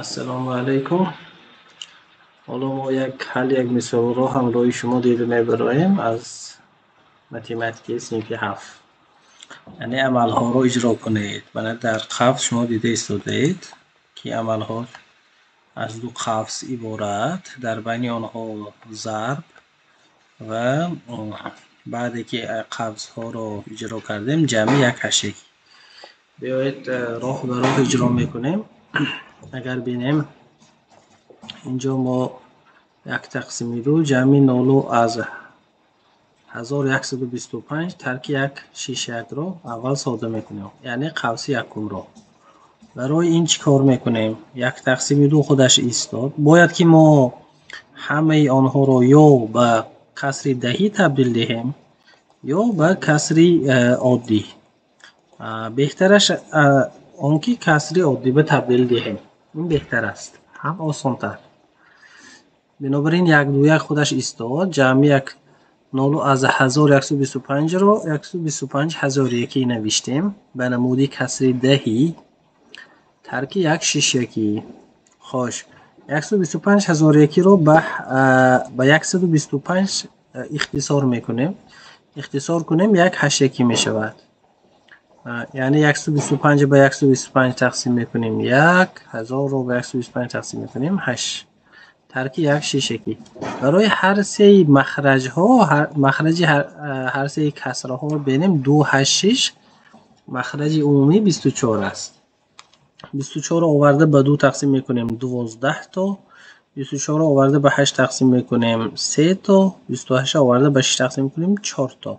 Ассалому алайкум. Ҳоло мо як ҳалли як мисолро ҳамроҳи шумо дида мебароем аз математикаи синфи 7. Яъне амалҳоро иҷро кунед. Мана дар қавс шумо дида истодаед, ки амалҳо аз ду қавс иборат, дар байни онҳо зарб ва баъде ки қавсҳоро иҷро кардем, ҷамъи як ҳашт. Биёед, роҳ ба роҳ иҷро мекунем. Агар бинем, инҷо мо як тақсими ду ҷамъи нолу аз 1125 тарки як шиш якро аввал сода мекунем, яъне қавси якумро. Барои ин чӣ кор мекунем? Як тақсими ду худаш истод. Бояд ки мо ҳамаи онҳоро ё ба касри даҳӣ табдил диҳем, ё ба касри оддӣ. Беҳтараш он ки касри оддӣ ба табдил диҳем. Ин беҳтар аст, ҳам осонтар. Бинобар ин як ду як худаш истод, ҷамъи як нолу аз 1125-ро 125 ҳазор якӣ навиштем ба намуди касри даҳӣ тарки як шиш якӣ. Хош, 125 ҳазор якиро ба 125 ихтисор мекунем. Ихтисор кунем, як ҳашт якӣ мешавад. Яъне 125 ба 125 тақсим мекунем, як ҳазорро ба 125 тақсим мекунем, ҳашт тарки як шиш якӣ. Барои ҳар сеи махраҷҳо, махраҷи ҳар сеи касраҳоро бинем, ду ҳашт шиш, махраҷи умумӣ 24 аст. 24-ро оварда ба ду тақсим мекунем, 12 то. 24-ро оварда ба ҳашт тақсим мекунем, се то. 28-ро оварда ба шиш тақсим мекунем, чор то.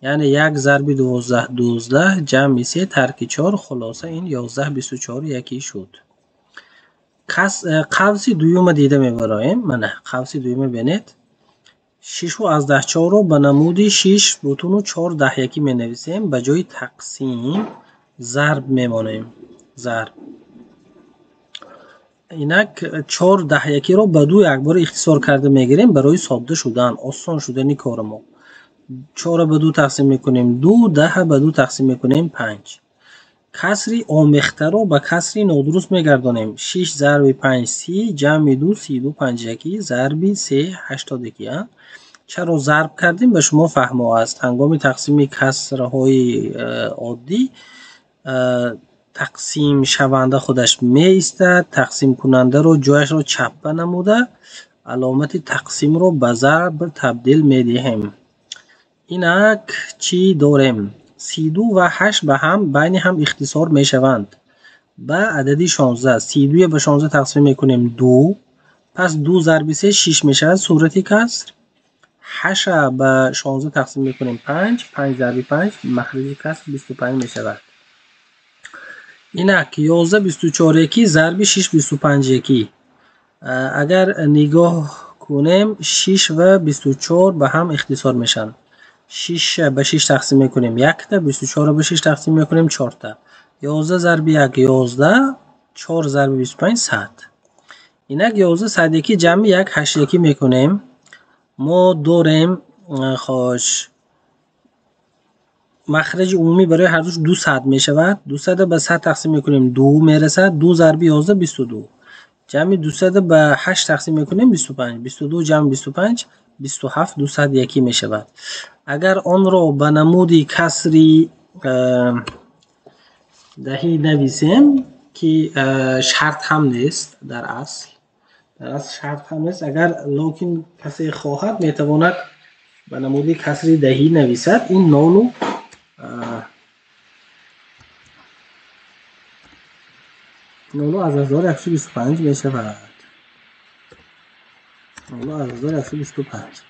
Яъне як зарби 12 12 ҷамъи се тарки чор, хулоса ин 11 24 якӣ шуд. Қавси дуюма дида мебароем. Мана қавси дуюма бинед. Шишу аз даҳ чорро ба намуди шиш бутуну чор даҳ якӣ менависем. Ба ҷои тақсим зарб мемонем. Зарб. Инак чор даҳ якиро ба ду якбора ихтисор карда мегирем барои содда шудан, осон шудани кори мо. Чорро ба ду тақсим мекунем, ду, даҳа ба ду тақсим мекунем, панҷ. Касри омехтаро ба касри нодуруст мегардонем. Шиш зарби панҷ си, ҷамъи ду си ду панҷ якӣ, зарби се ҳаштод якӣ. Чаро зарб кардем, ба шумо фаҳмо аст. Ҳангоми тақсими касрҳои оддӣ тақсимшаванда худаш меистад, тақсимкунандаро ҷояшро чаппа намуда, аломати тақсимро ба зарб табдил медиҳем. Инак чӣ дорем? Си ду ва ҳашт ба ҳам байни ҳам ихтисор мешаванд. Ба адади 16. Си дуя ба 16 тақсим мекунем, ду. Пас ду зарби се шиш мешавад сурати каср. Ҳаша ба 16 тақсим мекунем, панҷ. Панҷ зарби панҷ махраҷи каср 25 мешавад. Инак 11 24 якӣ зарби шиш 25 якӣ. Агар нигоҳ кунем, шиш ва 24 ба ҳам ихтисор мешаванд. Шиш ба шиш тақсим мекунем, якта, 24-ро ба шиш тақсим мекунем, чорта. 11 зарби як 11, чор зарби 25 100. Инак 11 сад якӣ ҷамъи як ҳашт якӣ мекунем. Мо дорем, хош, махраҷи умумӣ барои ҳар душ 200 мешавад. Дусада ба 100 тақсим мекунем, ду мерасад. Ду зарби 11 22. Ҷамъи дусада ба ҳашт тақсим мекунем, 25. 22 ҷамъи 25 27 дусад якӣ мешавад. Агар онро ба намуди касри даҳӣ нависем, ки шарт ҳам нест дар асл, дар асл шарт ҳам нест, агар локин касе хоҳад, метавонад ба намуди касри даҳӣ нависад. Ин нолу аз 1125 мешавад. Нолу аз 1125,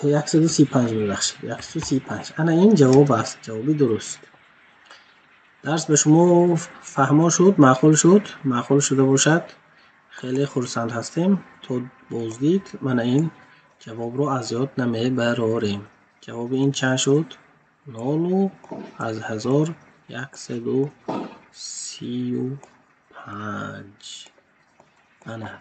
135, мебахшед, 135. Ана ин ҷавоб аст, ҷавоби дуруст. Дарс ба шумо фаҳмо шуд, маъқул шуд? Маъқул шуда бошад, хеле хурсанд ҳастем. То боздид. Мана ин ҷавобро аз ёд намебарорем. Ҷавоби ин чанд шуд? Нолу аз 1135. Ана.